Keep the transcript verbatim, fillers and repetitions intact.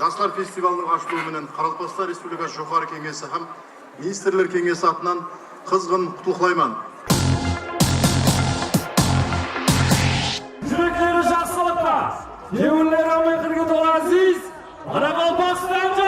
Jaslar festivalınıń ashılıwı menen Qaraqalpaqstan Respublikası Joqarı Keńesi hám Ministrler Keńesi atınan qızǵın qutlıqlayman. Júrekleri jaqsılıqqa, kewinleri mehirge tola áziz Qaraqalpaqstan